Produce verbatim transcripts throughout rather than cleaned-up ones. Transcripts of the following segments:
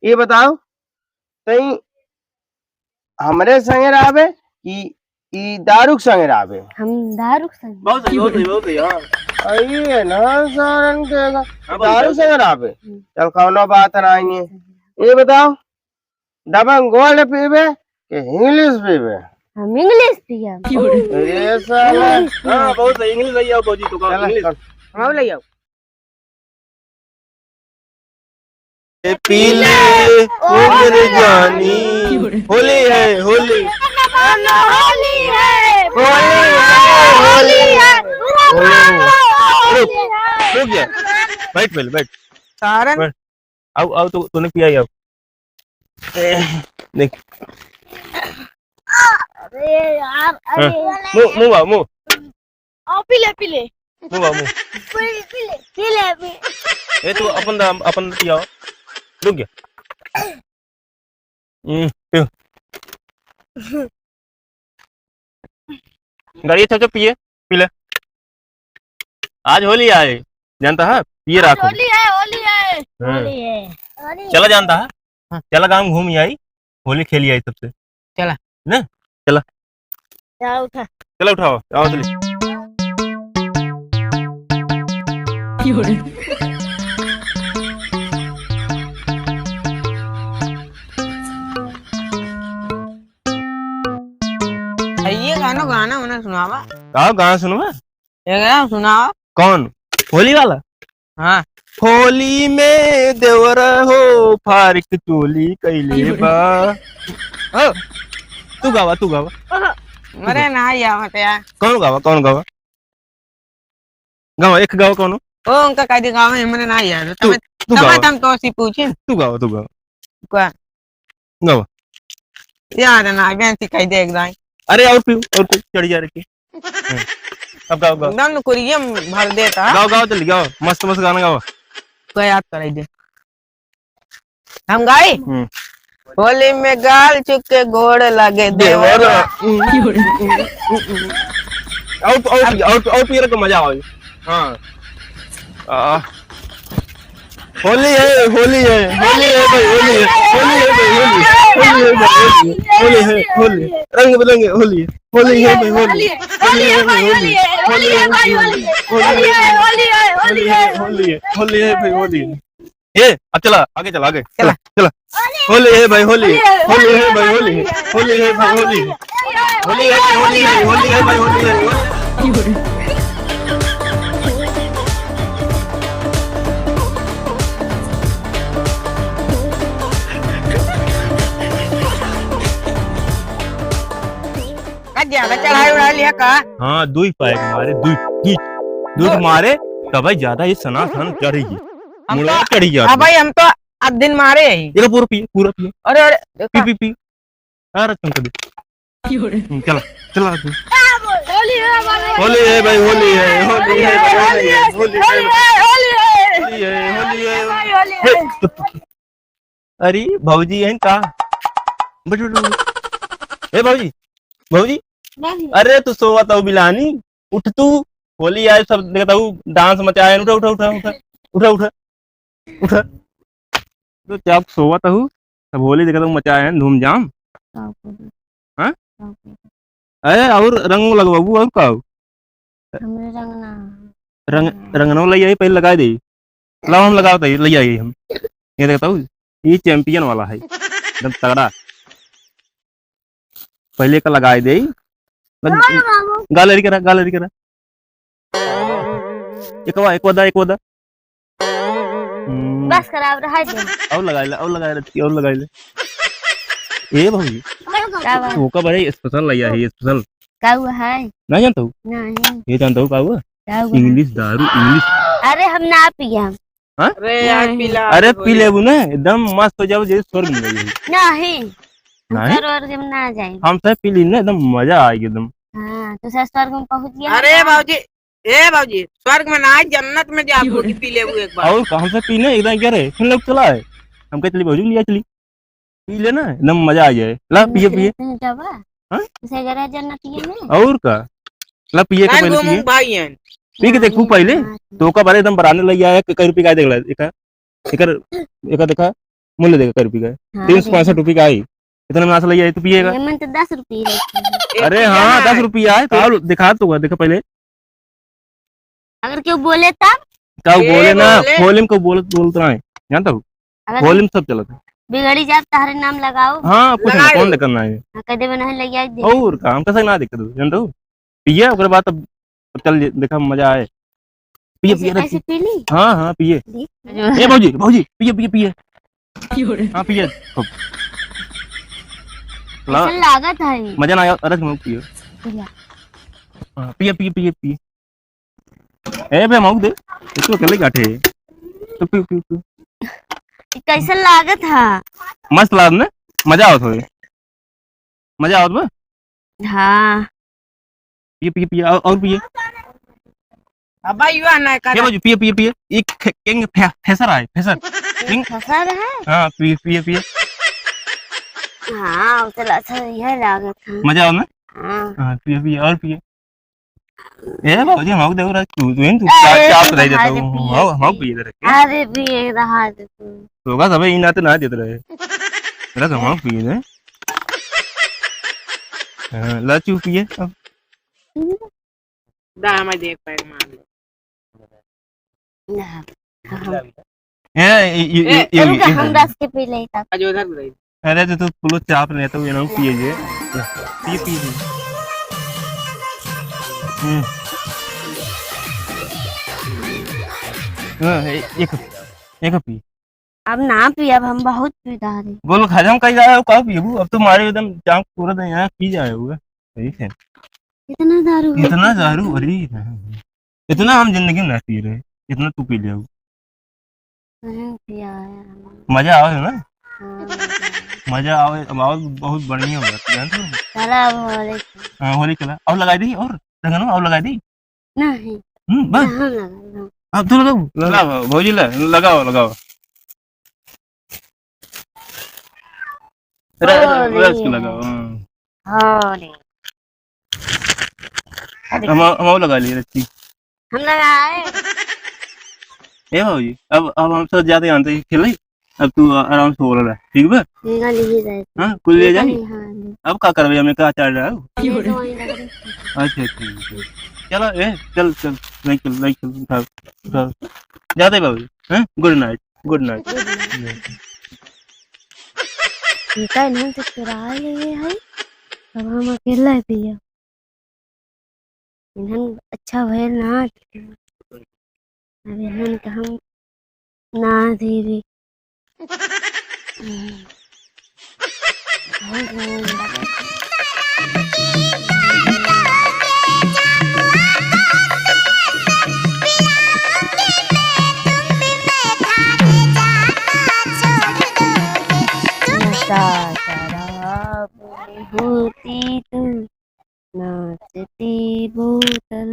ये बताओ, तई हमरे संगे रहबे कि ई दारू के संगे रहबे? हम दारू के संगे। बहुत सही, बहुत सही, बहुत सही, हाँ। अरे ना, सारन के गा-, हाँ, भाई, दारू के संगे रहबे? हम्म। चल, कौनो बात नाहीं है। ये बताओ, दबंग गोल्ड पीबे कि इंग्लिश पीबे? हम इंग्लिश पियब। अरे साला। इंग्लिश पियब। हाँ, बहुत सही, इंग्लिश ले आओ, भौजी, तो कहो, चला, इंग्लिश। चल। हम ले आओ। ए, पी ले, ओ मेरे जानी, होली है, होली। होली है, होली है, होली है। रुक, रुक जा, बैठ पहले, बैठ। सारन। बैठ। आओ, आओ, तू, तूने पिया ही आओ। ए, देख। अरे यार, हाँ। अरे। मुँह, मुँह बा, मुँह। आओ, पी ले, पी ले। मुँह बा, मुँह। पी ले, पी ले, पी ले, पी। ए, तू अपन दा-, अपन पिया। रुक जा। हम्म, पियो। गाड़ी अच्छा, अच्छा पिए, पी ले। आज होली आए, जानता है? पिए आज रात होली। होली है, होली है। हाँ। होली है। होली चला है। जानता है? हाँ। चला गाँव घूम आई, होली खेली आई सबसे। चला। ना? चला। जा उठा। चला उठाओ, आओ चली। ये गाना, गाना उन्हें सुनावा। का गाना सुनवा? ये गाना सुनावा। कौन? होली वाला? हाँ। होली में देवर हो फारिक चोली कैले बा। ओ, तू गावा, तू गावा। अरे ना यार, मत यार। कौन गावा, कौन गावा? गावा, एक गावा कौनो? ओ, उनका कह दे गावा, हमने ना यार। तू, तमे, तू तमे गावा। तम तो सी पूछे। तू गावा, तू गावा। का? गावा। यार ना, बहन सिखाई दे एक दाई। अरे और पीऊ, और कोई चढ़ जा रखी। हम्म। अब गाओ, गाओ। दन कुरियम भर देता। गाओ, गाओ, जल्दी गाओ। मस्त, मस्त गाना गाओ। तो याद कराई दे। हम गाई? हम्म। होली में गाल चुके गोड़ लगे देवर। देवर। और, और, और, और पी रहा तो मजा आवे। हाँ। आ। होली है, होली है, होली है भाई, होली है, होली है भाई, होली है, होली है भाई, होली है, होली है, होली है, रंग बिरंगे होली है, होली है भाई, होली है, होली है भाई, होली है, होली है भाई, होली है, होली है भाई, होली है, होली है भाई, होली है, होली है, होली है, होली है, होली है भाई, होली है। ए, अब चला, आगे चला, आगे चला, चला। चला। होली है भाई, होली है, होली है भाई, होली है, होली है भाई, होली है। होली है, होली है, होली है भाई, होली है। का ज्यादा चढ़ाई उड़ा लिया का? हाँ, दुई पैक मारे, दुई, दुई, दुई दो। मारे, तब भाई ज्यादा ये सनाथन चढ़ेगी। हम मुड़ा तो, चढ़ी जाती अब है। भाई हम तो अब दिन मारे ही। ये लो पूरा पिए, पूरा पिए। अरे, अरे, पी, देखा। पी, पी। अरे, तुम कभी। हम्म, चला, चला तू। होली है भाई, होली है, होली है, होली है, होली है, होली है, होली है, होली है। होली है, होली है। भाई, होली है। हे, चुप, चुप, चुप। अरे, भौजी हैं का? बैठ, बैठ, बैठ। ए, भौजी, भौजी। नहीं। अरे, तू सोवत हऊ बिलानी, उठ तू। होली आए, सब देखत हऊ, डांस मचाए, उठा, उठा, उठा, उठा, उठा, उठा। उठा। तो क्या आप सोवत हऊ? सब होली देखत हऊ, मचाए हैं धूमधाम। का करी? हाँ? का करी? अरे, और रंग लगवाबू, और का हो? हमरे रंग ना। रंग, हाँ। रंगनो लइ आई, पहले लगाइ देई। लाओ, हम लगावत हई, लइ आई हम। ये देखत हऊ, ये चैंपियन वाला है, एकदम तगड़ा। पहले का लगाइ देई। लग-, हाँ, बाबू। गा लड़ी करा, गा लड़ी करा। एक वा, एक वा दा, एक वा दा। हम्म। बस करा, अब रहा दे। और लगाइ ले, और लगाइ ले, और लगाइ ले। ए भौजी, का बा? तोका बरे special लइया है, special। का हुआ है? ना जानत हऊ? नहीं। ये जानत हऊ का हुआ? का हुआ है? English दारू, English। अरे हम ना पियम। हाँ? अरे यार, नहीं। पिला अरे दे पी होली। लेबू ना, एकदम मस्त हो जाबू, जैसे स्वर्ग में जाइए। नहीं। हम नहीं? स्वर्ग वर्ग में ना जाए। हम सब पी ली ना, एकदम मजा आएगी एकदम। हाँ, तो सब स्वर्ग में पहुँच गया अरे ना। बाबूजी, ए बाबूजी, स्वर्ग में ना, जन्नत में जा, क्यों रे? पी लेबू एक बार। और का, हम सब पी ले, एकदम क्या रे, सुन लोग चला है। हम कह चली बाबूजी, लिया चली। पी ले ना, एकदम मजा आ जाए। ला, पिए, पिए। जन्नत में जाबा? हाँ? उसे जरा जन्नतिये में? और का? ला, पिए के काहे पहले घूमू पिए। भाई हैं? पी के देखू पहले। हाँ। तोका बरे एकदम बराने लग आया, कई रुपये का देख ला, एका, एकर, एका देखा। मूल्य देखा कै रुपये का है। हाँ, तीन सौ पैंसठ रुपये का आई। इतने में नासा लइ आई तो पिएगा। ये मन तो दस रुपये रखी है। अरे हाँ, दस रुपया है। तो दिखा तो, देखा पहले। अगर केहू बोले तब? केहू बोले ना, बोले? होली में केहू बोलत, बोलत ना है, जानता हूँ? अगर होली में सब चलत है। बिगड़ी जात तहरे नाम लगाओ। हाँ, कुछ ना, कौन लेकर ना है? हाँ, कह देबे नहीं लग जाए दे। और का, हम कैसे ना दिक्कत हो, जानता हूँ? पिए, ओकरे बाद तब चल जे, देखा मजा आए। पिए, ऐसे, पिए, ऐसे पी ली? हाँ, हाँ, पिए। देख। ए भौजी, भौजी, पिए, पिए, पिए। हाँ, पिए। खूब। ला। ऐसा लागत है। मजा ना आया, अरे तुम पिए। पिया। हाँ, पिए, पिए, पिए, पिए। ए बे, मऊ दे। ये तो अकेले काटे। तो पी, पी, पी। ये कैसन लागत है? मस्त लागत ने? मजा आवत होए। मजा आवत बा? हाँ। पिए, पिए, पिए, और, और पिए। अब भाई, युवा ना ये कर। बाजू, पिए, पिए, पिए। एक खे-, किंग फे-, फेसर आए, फेसर। किंग किंग? फेसर है? हाँ, पिए, पिए, पिए। हाँ, उतना अच्छा यह लागत है। मजा आवत ना? हाँ। हाँ, पिए, पिए, और पिए। ए भौजी, हम देख रहा तू, तू, तू अरे, चाप, चाप तू रह जाता रहा हूँ। दे पिए। हम, हम पिए दे रखे। अरे, पिए रहा दे तू। तो का सब इना तो ना देते रहे। तेरा सब हम पिए दे। हाँ, ला चू पिए अब। दा, हमें देख पैक मार लो। ना, हम ए, ए, ए, ए, ए, ए, रुका, ए, हम रस के पी लेता। आज उधर ले। अरे, तो तू पुलो चाप लेता हूँ, ये ना पिए जे। पिए, पिए, पिए। हम्म। हाँ, ए-, एक, एक पी। अब ना पी, अब हम बहुत पी डारे। बोलो, खा जाऊँ, कहीं जाए हो, का पीबू? अब तुम्हारे एकदम जान पूरा दिन यहाँ पी जाए हुए। सही है। इतना दारू है? इतना दारू, अरे, इतना हम जिंदगी में ना पी रहे, इतना तू पी ले। नहीं पिया है हमें। मजा आवे है ना? हाँ, मजा आवे। मजा आवे, अब आवे बहुत बढ़िया हो जाता है, जानते हो? चला अब होली। हाँ, होली चला। और लगाई दी, और रंगनो, और लगाई दी। नहीं। हम्म, बस। हाँ, लगा, लगा। हाँ, तू लगाओ, लगाओ, भौजी ला, लगाओ, लगाओ। र-, होली रस के है। लगाओ, हाँ। होली। हम, हम लगा लिए रस्सी। हम लगाए। ए भौजी, अब, अब हम सब जाते आते ही खेले, अब तू आ-, आराम से बोल रहा, ठीक बा? ठीक है, ले जाए। हाँ, कुल ले ले जाए। जाए, हाँ, ले। अब का करबे, हमें का चाह रहा है? हमें तो वहीं लग रही। अच्छा, ठीक है। चलो, ए, चल, चल, नहीं चल, नहीं चल, उठा, उठा। जाते बाबू, हैं? Good night। Good night। Good night। इनका इन्हन से चुरा लिए है, अब हम अकेला पिया। इन्हन अच्छा भयल ना, अब इन्हन का हम ना देवे। नशा शराब में होती तू नाचती बोतल।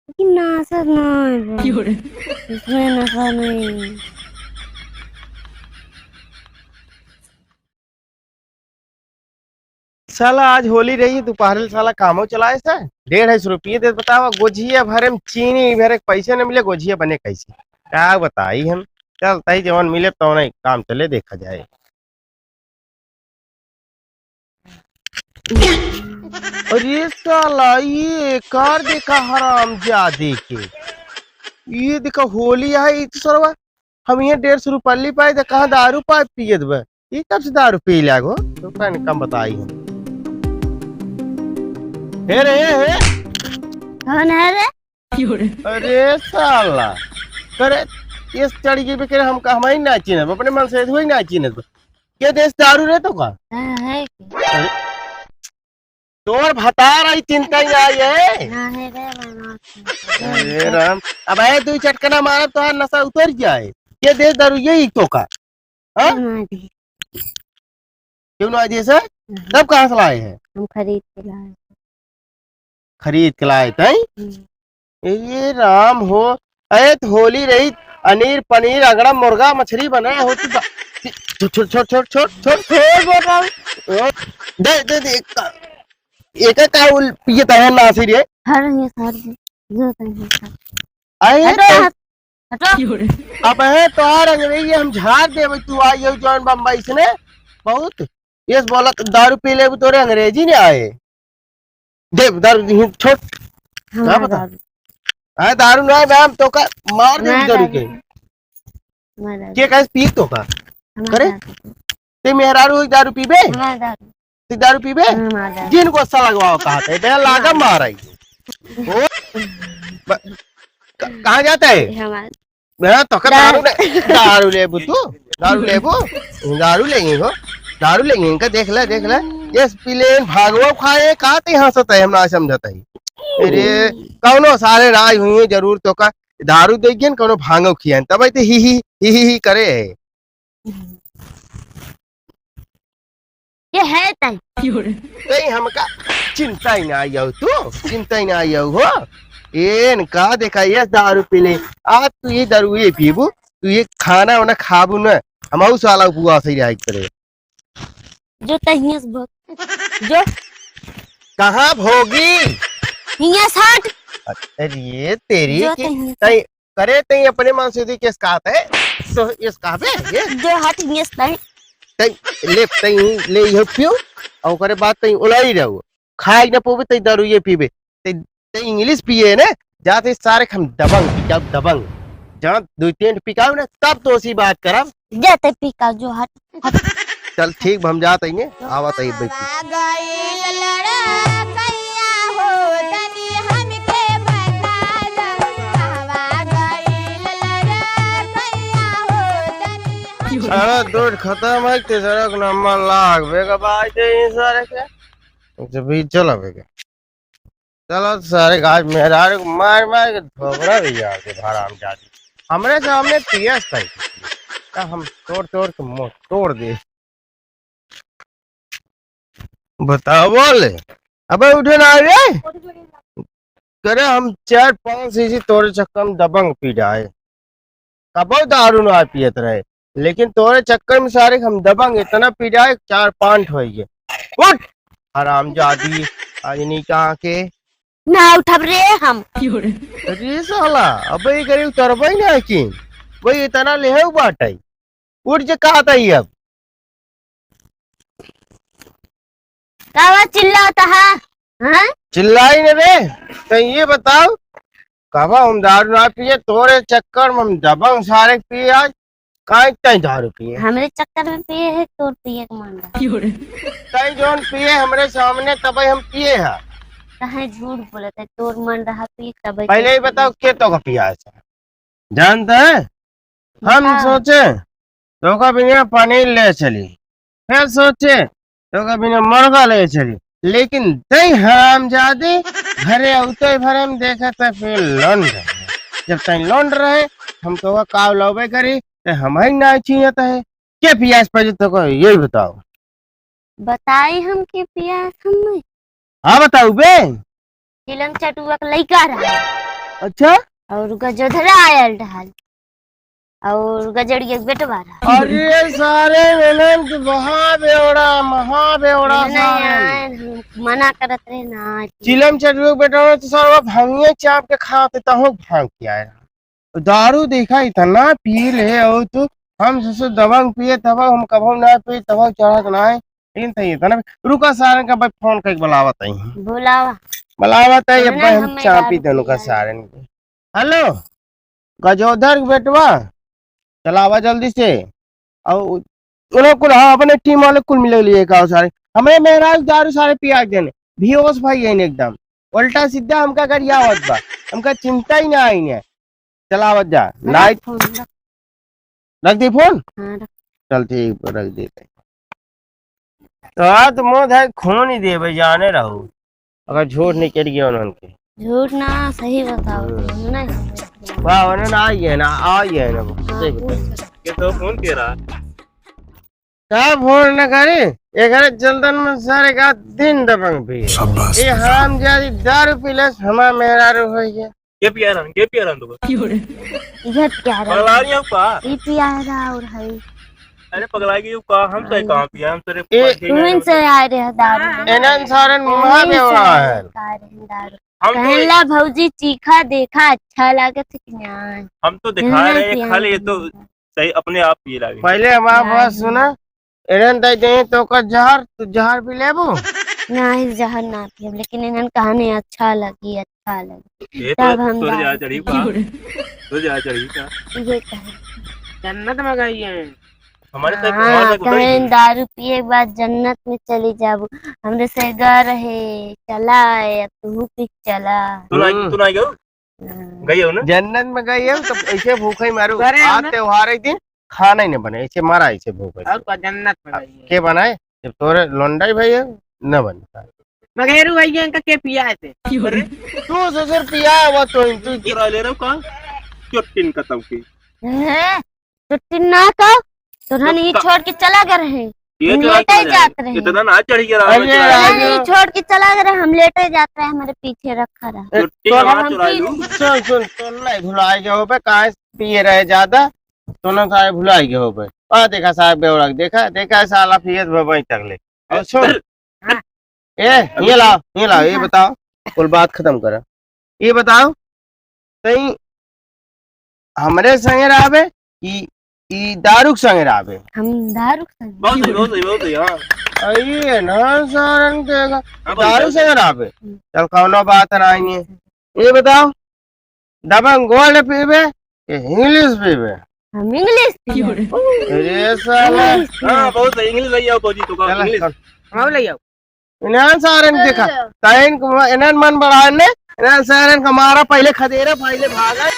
लेकिन नशा ना है बा। क्यों रे? इसमें नशा नहीं। साला आज होली रही, दोपहर ले साला कामो चलाए से, डेढ़ सौ रुपये दे, बतावा, गोझिया भरे में चीनी भरे के पैसे न मिले, गोझिया बने कैसे? का बताई हम, चलता ही जवन मिले तवन काम चले, देखा जाए। अरे साला, ये कार देखा हरामजादे के, ये देखा होली है, ये तो सरवा हम यहाँ डेढ़ सौ रुपल्ली पाए, तो कहाँ दारू पाए पियत बा? ई कब से दारू पी लागो? तो कम बताई हम। हे रे, हे, हे। कौन है रे? अरे साला, करे, ये चढ़ गई बे, करे हम, हम ही ना चिन्हत, अपने मन से हुई ना चिन्हत। के देश दारू रे तो का? हाँ, है। अरे, तोर भतार आई चिंता ही आई है। ना है रे, मैं ना। अरे राम, अब ए दुई चटकना मारब तो नशा उतर जाए। के देश दारू यही तो का? हाँ? ना दे। क्यों ना दिए सर? नहीं। तब कहाँ से लाए हैं? हम खरीद के लाए। खरीद के लाए तई? हम्म। ए राम हो, अरे तो होली रही, अनीर पनीर अगड़ा मुर्गा मछली बनाए हो तू बा-, छोड़, छोड़, छोड़। ए बेटा। ओ, दे, दे, दे, एक, एक का उल-, पिए तहे नासी रे। हर ये सर, ये तो ये सर। अरे अरे तो हाथ हटो। अबे तोहार अंग्रेजी हम झाड़ देबे, तू आई हो जौन बम्बई से ने, बहुत। यस बोला, दारू पी लेबू, तोरे अंग्रेजी ने आए। दे दारू, छोड़। हमारा क्या पता? दारू। हाँ, दारू ना है, हम तो का मार दे हमारा दारू दारू। के। हमारा दारू। के कहे पी तो का? हमारा करे? दारू। ते मेहरारू एक दारू पीबे? हमारा दारू। ते दारू पीबे? हमारा दारू। जिनको अच्छा लगवाओ कहा थे, बे लागा हमारा। मारा ही। ओ, ब-, क-, कहाँ जाता है? हमारा। हाँ, तो का दारू। दारू ले, दारू लेबू तू? दारू लेबू? दारू लेंगे हो, दारू लेंगे इनका, देख ले, देख ले। ये प्लेन भागवा खाए, कहाँ ते हंसत है, हम ना समझत है। अरे, कौनो सारे राज हुई है जरूर तो का, दारू दे गए, कौनो भांगो खियान, तब ते ही, ही, ही, ही, ही करे है। ये है तई। तई हमका चिंता ही ना आई हो तू, चिंता ही ना आई हो। एन का देखा, ये दारू पी ले, आज तू ये दारू ये पीबू, तू ये खाना वाना खाबू ना, हम उस वाला उपवास ही रह करे। जो तहियस भोग, जो। कहाँ भोगी? हियस हट। अरे तेरी जो की, तहियस तई करे तई अपने मन से दी केस कहत है, तो यस कहबे, ये? जो हट यस तई। तई ले, तई ले यो पियो, और ओकरे बाद तई उलाई रहो। खाई ना पोबे, तई दारू ये पीबे। तई, तई इंग्लिश पिए ने, जाते सारे हम दबंग पी जाओ, दबंग। जहाँ दो तीन पिकाओ ना, तब तो उसी बात करब। जाते पिकाओ, जो हट। चल ठीक, हम जात हई ने, आवत हई बैठ। कहवा गइल लड़कइया हो, तनी हमके बता द। कहवा गइल लड़कइया हो, तनी हमके अरे दूध खत्म है, तीसरा के नंबर लाग बेगा बाज दे ई सारे के। जब भी चला बेगा। चलो सारे गाज मेहरारू को मार मार के ढोबरा भी यार के हरामजादी। हमरे सामने पी एस था, तो हम तोड़ तोड़ के मुंह तोड़ दे। बताओ बोले, अबे उठे ना रे। करे हम चार पांच शीशी तोरे चक्कर में दबंग पी जाए। कबो दारू ना पियत रहे, लेकिन तोरे चक्कर में सारे हम दबंग इतना पी जाए, चार पांच हो गए। उठ हरामजादी, आज नहीं कहाँ के। ना उठब रे हम। अरे साला, अबे ये गरीब उतरबे ना कि, वही इतना लेहे बाटे। उठ जे कहत ही अब। कावा चिल्लात हा? हाँ? चिल्लाई न रे, तो ये बताओ, कबो हम दारू ना पिए, तोरे चक्कर में हम दबंग सारे पिए आज, काहे तई दारू पिए? हमरे चक्कर में पिए है, तोर पिए के मन रहा। तई जौन पिए हमरे सामने तबे हम पिए है। काहे झूठ बोलत है, तोर मन रहा पिए तबे पहले ही पिए। बताओ के तो का पिया है? जानता है, हम हाँ। सोचे, तोका बिना पनीर ले चली, फिर सोचे, तोका बिना मुर्गा ले चली, लेकिन तई हरामजादी घरे अउते भरे में देखे त फिर लौंड रहे। जब तई लौंड रहे, हम तोका काव लौबे करी, त हम ही ना चियत है। के पियास पजे तोका, यही बताओ। बताई हम के पियास हमें? हाँ, बताऊ बे। चिलम चटुआ के लइका रहा। अच्छा? और गजोधरा आयल रहल। और गजड़िया के बेटवा रहा। अरे सारे मिलन के महा बेवड़ा, महा बेवड़ा नहीं सारे। आए, हम मना करत रहे ना आए। चिलम चटुआ के बेटवा तो सारा भंगिया चाप के खाते तहो भांग के आए रहा। दारू देखा इतना पी ले हो तू, हम ससुर दबंग पिए तब हम कभो ना पी, तब चढ़त ना है। लेकिन तई इतना भी, रुका सारन का भाई फोन करके बुलावत है। बुलावा। बुलावत है, सुनना अब हम हमें चापी दारू देनु का पिया। सारन के। हेलो, गजोधर के बेटवा, चलावा जल्दी से। और उन्हें कुल, हाँ, अपने टीम वाले कुल मिले लिए का सारे। हमें मेहराज दारू सारे पिया के देने। बेहोश भाई है एकदम। उल्टा सीधा हमका गरियावत बा। हमका चिंता ही ना आई ने। चलावत जा। रख लाइट। फोन, रख। रख दी फोन? हाँ, रख। चल ठीक बा, रख देते। तो आज तो मोह है खून ही देबे, जाने रहो। अगर झूठ निकल गया उन्होंने के। झूठ ना, सही बताओ, हम्म। तुम नहीं। वाह, उन्होंने आ गया ना, आ गया ना, हाँ, सही बता। पूछ। ये तो फोन के रहा। का फोन न करे, एकरे चलतन में सारे का दिन दबंग भी। शाबाश ये बेटा। हरामजादी दारू पी ले, हमार मेहरारू हो गया। के पिया रहन, के पिया रहन तू? इहे पिया रहन। पगला रही हो का? ई पिया रहा और है। अरे पगला गई हो का? हम सही कहाँ पिया? हम तेरे ए, पास ही तुहिन नहीं से आए रहे दारू। एनन सारन मुहा में वहाँ है। का रहे दारू। हम तो कहला भौजी चीखा देखा अच्छा लागत है कि ना? हम तो दिखा रहे हैं, खाली ये तो सही अपने आप पिए लागे। पहले हमार बात सुना, एरन दे दे तो का जहर, तू जहर पी लेबो? नहीं, जहर ना पियब, लेकिन इन्हन कहानी अच्छा लगी, अच्छा लगी। ये तो तब हम तोर जा दारू चढ़ी पियब। का? तोर जा चढ़ी का? ये कहे। जन्नत में गई है। हमारे साथ, हाँ, हमारे साथ कहें उठाई। दारू पिए के बाद जन्नत में चली जाबू। हमरे से गा रहे, चला है, अब तू पी चला। तू ना, हम्म। तू ना गयो? हाँ। गई हो ना? जन्नत में गई हो तो ऐसे भूखे ही मारू। अरे आज ना। त्योहार है दिन खाना ही नहीं बने, ऐसे मारा, ऐसे भूखे। और का जन्नत में गई है। के बनाए? जब तोरे लौंडा ही भाई है, न बनता। मगेरू भैया इनका के पिया है से? अरे, तू ससुर पिया है वो तो, तू चुरा ले रहे हो का? चुट्टिन कतम की। हैं? छुट्टी ना का, तोहन तो ही का-, छोड़ के चला गए रहे। ये हम तो लेटे आज जात रहे। इतना ना चढ़ गया रहा, अरे चला गया। नहीं, छोड़ के चला गए रहे, हम लेटे जात रहे, हमारे पीछे रखा रहा। ए, छुट्टी तो ना हम चुरा पी- लूं। सुन, सुन, तो नहीं भुलाए गए हो बे, काहे पिए रहे ज्यादा, तो ना सारे भुलाए गए हो बे। आ देखा साहब बेवड़ा, देखा, देखा साला पियत भबाई तक ले। और सुन, हाँ। ए, ये लाओ, ये लाओ, ये बताओ, कुल बात खत्म करा। ये बताओ, तई हमरे संगे रहबे कि ई दारू के संगे रहबे? हम दारू के संगे। बहुत सही, बहुत सही, बहुत सही, हाँ। अरे ना सारन के हाँ, बहुत दारू सही। संगे रहबे। हम्म। चल कौनो बात नहीं है। ये बताओ, दबंग गोल्ड पीबे कि इंग्लिश पीबे? हम इंग्लिश पीबे। अरे साला। इंग्लिश पीबे। हाँ, बहुत सही, इंग्लिश भैया, फौजी तो का चला, इंग्लिश। चल। हम ले आओ। इन्हन सारन के देखा, चलो। तैन को इन्हन मन बढ़ाने, इन्हन सारन का मारा, पहले खदेरा, पहले भागा।